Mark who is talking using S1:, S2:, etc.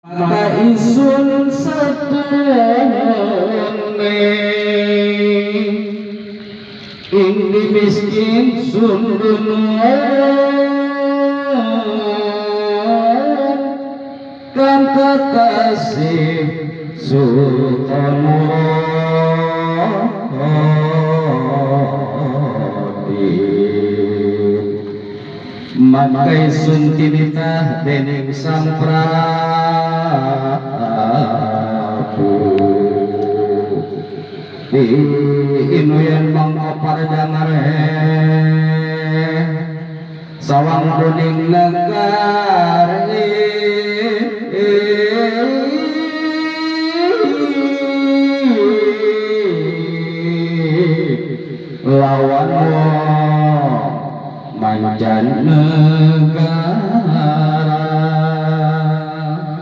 S1: Isun setune ing miskin sundun kan kekasih Sultan Muradin mangkai sun tinitah dening Sang Prabu di inuyan mangko pardangarhe sawang kuning negara.